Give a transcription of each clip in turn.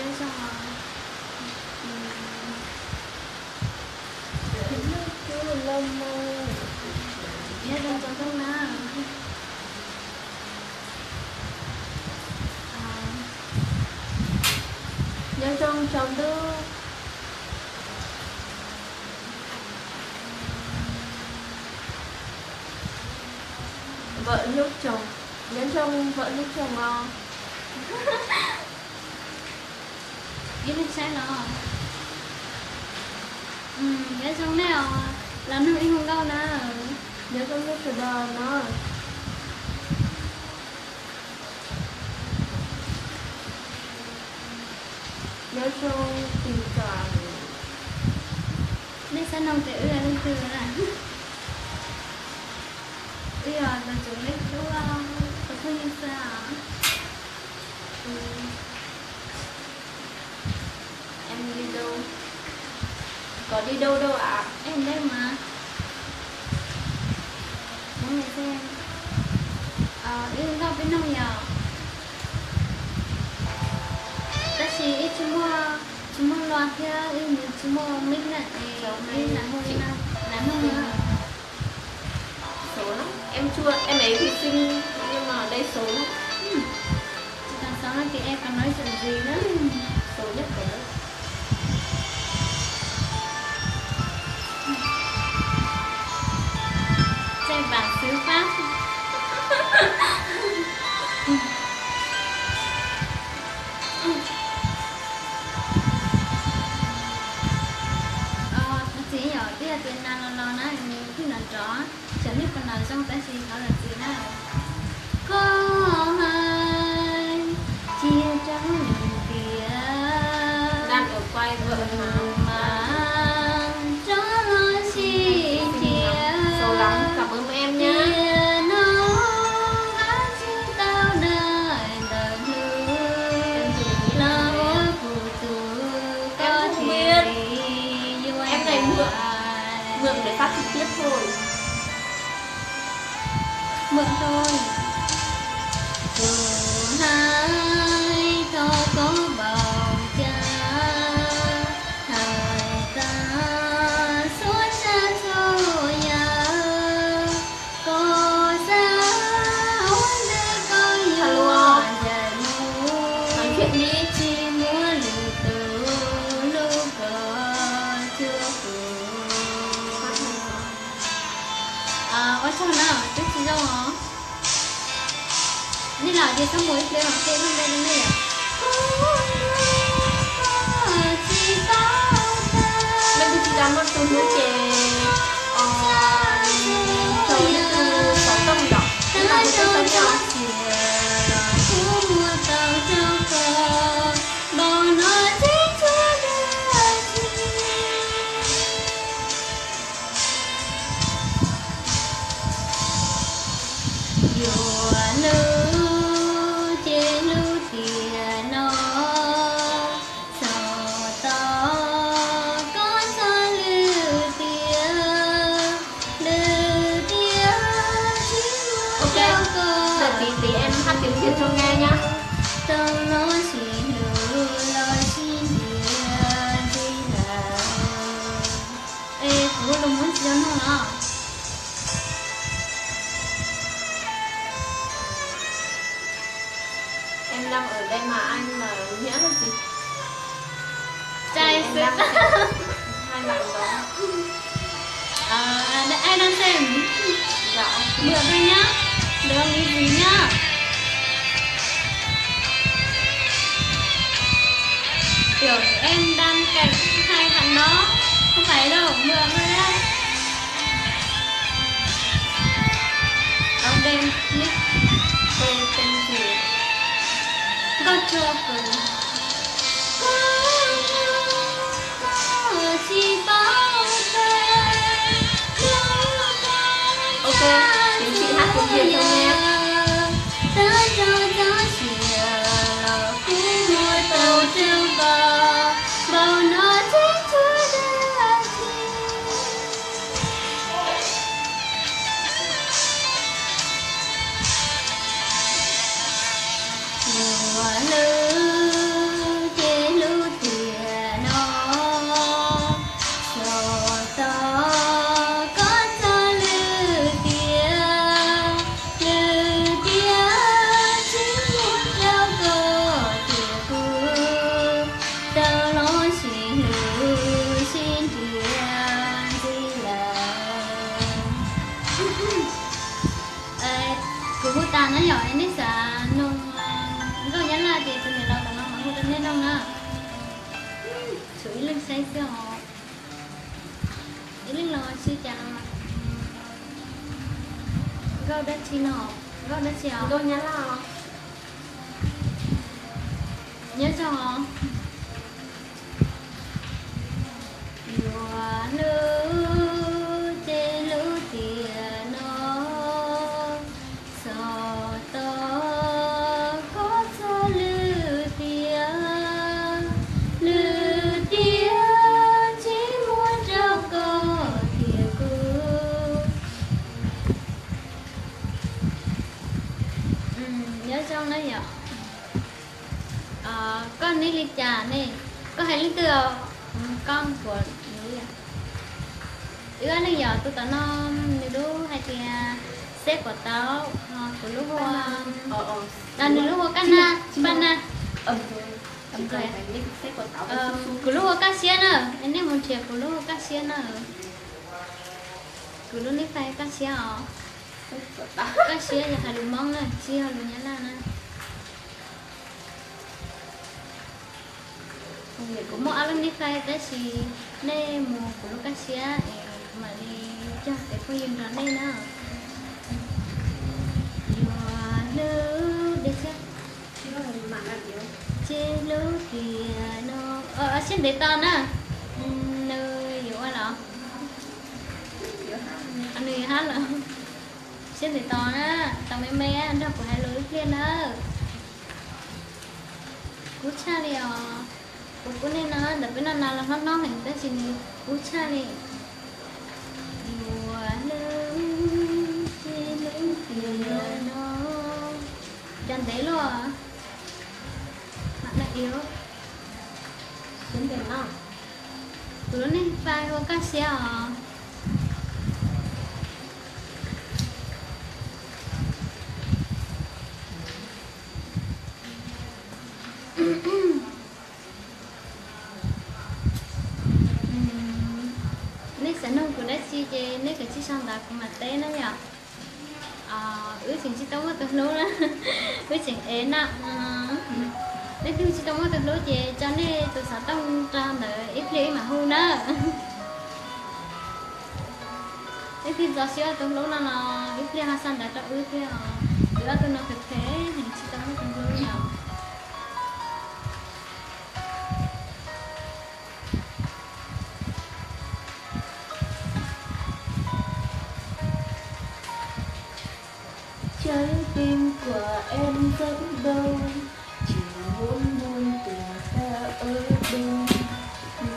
Nyob zoo, nyob zoo na. Nyob zoo tsaus ntuj. Vawm hlub tsoom, nyob zoo vawm hlub tsoom os. Ib leeg saib los. Nyob zoo nej os, los nug ib hmo nkauj na. Nyob zoo nej sawv daws na. Nyob zoo tim kam. Nej xav noog tias wb yog leej twg na? Wb yog tus tswv lej hlub, tus phooj ywg xwb. Em đi đâu? Có đi đâu đâu ạ? Em đây mà. Bố mẹ xem. Ib nkauj peb nug yom. Tab sis ib tsis muaj, tsis muaj loa thiab ib tsis muaj mic na, ib lam muaj li no, lam nug na. Xấu lắm. Em chưa, em ấy thì xinh nhưng mà đây xấu lắm. Tsis tau xav no ces em còn nói chuyện gì nữa. Xấu nhất cả lớp. Trai bản xứ Pháp. Txiv yom, twb yog tias nas los los na, nws twb nrov nrov, tsam nej puas nrov zoo tab sis thov zam txim na. Koj hais cia rau nws tias, mas rov los sib nrhiav, tiam no nkawd tsis tau daim ntawv hlub los ua kuv tus, koj cia li yuav npam. Mượn thôi. Kuv hais thov koj npaum cas, hais tag suab tsav txhua yam, koj xav ua ntej koj yuav ncaim mus, tsis muaj lwm tus hlub koj cuag kuv. Ua tsaug na, twb tsis zoo os. Nej lam ces txhob mus ib pliag mas qhia lub npe rau nej yom. Leej twg tsis tau muaj tus hlub ces, o, rau leej twg xov tooj yom, leej twg xov tooj yom. Yuav hlub ces hlub tiam no, txog tod koj txhob lwm tiam, lwm tiam tsis muaj rau koj. Tau los sib hlub los sib ntiag ntxiv lawm. Es kuv lus Hmoob tsis tau nug los. Em đang ở đây mà anh lại nghĩa là gì? Trai xwb. Hai bạn đó. Ờ, đây, anh đang xem. Dạ, ok. Mượn thôi nhá. Được không? Cái gì nhá? Tưởng em đang cạnh hai bạn đó. Không phải đâu, mượn thôi đấy. Đóng đêm, nick quên tên gì. Có chưa? Ok, chính chị hát tiếng Việt cho em nghe. Ib leeg los sib cas no? Nkauj dab tsi no? Nkauj dab tsi os? Nkauj Nyab Laj. Nyob zoo os. Yuav hlub ces hlub tiag no, txog tod koj txog lwm tiam, lwm tiam tsis muaj rau koj thiab kuv. Nyob zoo na yom. Koj neb li cas ne? Koj hais leej twg? Koj puas, wb ob leeg yom, tus tom no nws lub hais tias Xeb Kuam Tau, kuv lub hu ua, nws lub hu ua Kaj Nag, Npaj Nag. Kuv lub hu ua Kaj Siab na, nej mus nrhiav kuv lub hu Kaj Siab na. Kuv lub nick Face Kaj Siab os. Kaj Siab yog hais lus Hmoob na, tsis yog lus Nyab Laj na. Kuv muaj ob lub nick Face tab sis nej mus kuv lub Kaj Siab es kuv mam li cog tes phooj ywg nrog nej na. Yuav hlub deb thiab, ces hlub tiag no. Siab ntev tos na. Nws yuav ua los? Nws yuav hab lawm. Siab ntev tos na, tos me me nrog kuv hais lus ib pliag nawb. Kub tshaj li os. Kuv kub nej no ntawm peb no no los hlob hlob heev tab sis nws kub tshaj li. Yuav hlub ces hlub tiag no. Cov ntev luaj. Mam na iv. Kuv lub nick Face hu Kaj Siab os. Nej xav nug kuv dab tsi ces nej kav tsij sau ntawv kuv mam teb na yom. Wb tseem tsis tau muaj tus hlub na, wb tseem ev na. Leej twg tsis tau muaj tus hlub ces tso nej tus xov tooj rau ntawd ib pliag wb mam hu na. Leej twg txaus siab ua tus hlub no los ib pliag ho xa ntawv rau wb thiab os. Wb ob tug no phem phem heev tsis tau muaj tus hlub yom. Trái tim của em rất đông, chỉ muốn buông tình ta ở bên.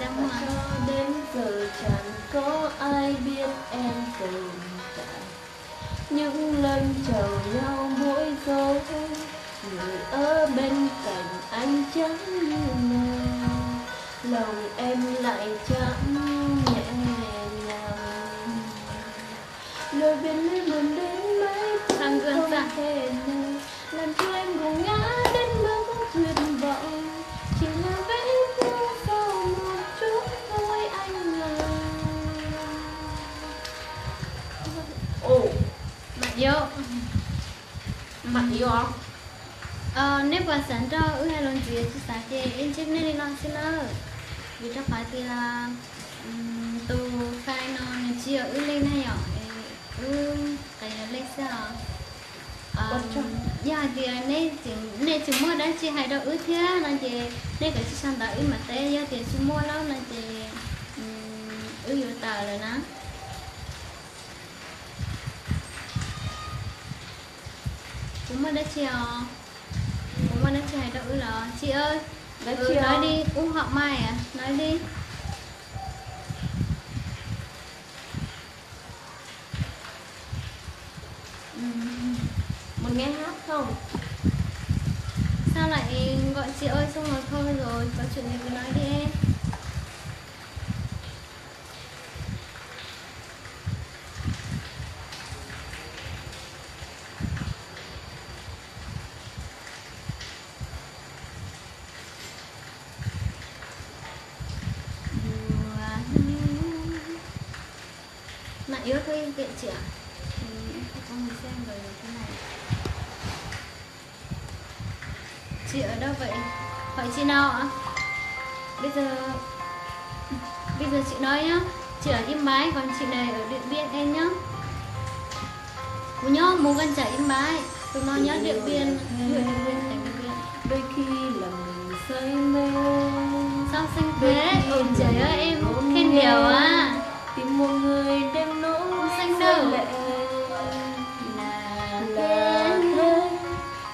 Cho đến giờ chẳng có ai biết em tồn tại. Những lần chào nhau bối rối, người ở bên cạnh anh chẳng như nào. Lòng em lại chạm nhẹ nhàng. Lối bên lối buồn đến mãi cũng không thể nào làm cho em gục ngã đến mức tuyệt vọng. Chỉ là vết thương sau một chút thôi anh à. Ồ, mẹ yêu. Mẹ yêu. Neb puas xav nrog wb hais lus ntxiv, tsis xav ces wb ntsib nej li no xwb nawb. Vim rau qhov tias tus Face no nws tsis yog wb li na yom, wb qee li xwb os. Yog hais tias nej tseem muaj dab tsi hais rau wb thiab no ces nej kav tsij sau ntawv wb mam teb, yog tias tsis muaj lawm no ces wb yuav tawm lawm na. Puas muaj dab tsi os? Puas muaj dab tsi hais rau wb los? Tsis, nói đi, ub hom mai, nói đi. Một nghe hát không? Sao lại gọi chị ơi xong rồi thôi rồi có chuyện gì cứ nói đi em. Mà yếu thôi kệ chị ạ. Em không có người xem rồi, rồi thế này. Chị ở đâu vậy? Hỏi chị nào ạ? Bây giờ Bây giờ chị nói nhá, chị ở Yên Bái, còn chị này ở Điện Biên em nhá. Kuv nyob Mù Cang Chải Yên Bái, tụi nó nyob Điện Biên, huyện Điện Biên, tỉnh Điện Biên. Đôi khi lòng mình say mê, sao xinh thế, ôm chảy ơi em, khen nhiều á. Tìm một người đêm nỗi, không xinh đâu. Là thế,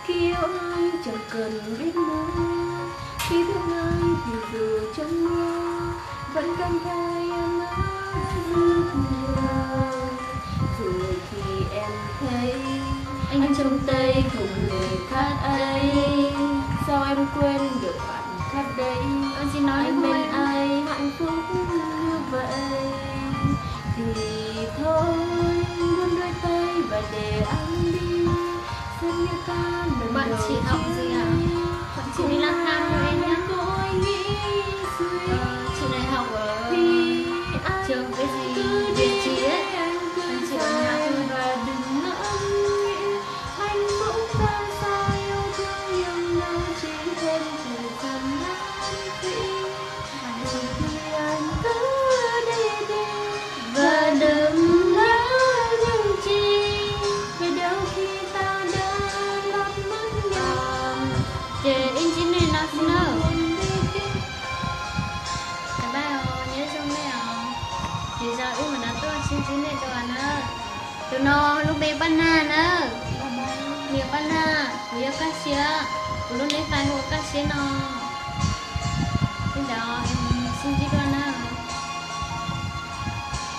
khi yêu ai chẳng cần biết nói, khi thương ai thì dù trong mơ, vẫn cảm thấy ấm áp giấc mơ. Dù khi em thấy anh trong tay không hề khác ấy, sao em quên được khoảnh khắc đấy. Anh bên ai hạnh phúc như vậy. Thì thôi, buông đôi tay và để anh đi. Xem như ta lần đầu chia ly. Hôm nay có ý nghĩa gì? Chị này học ở trường cái gì, Việt Trì ấy. Anh chị ở nhà tôi. Và đừng ngẫm nghĩ hạnh phúc ra sao, yêu thương nhau chỉ thêm thời gian lãng phí. Thì anh cứ đi đi và đừng nói điều chi, vì đâu khi ta đã lắm mất nhau. Ces ib ntsis nej no xwb na. Bye bye os, nyob zoo nej os. Ces zaum wb mam rov tuaj sib ntsib nej dua na. Tus no lub npe Paj Nag na. Niam Paj Nag, kuv yuav kaj siab, kuv lub npe fais hu ua kaj siab no.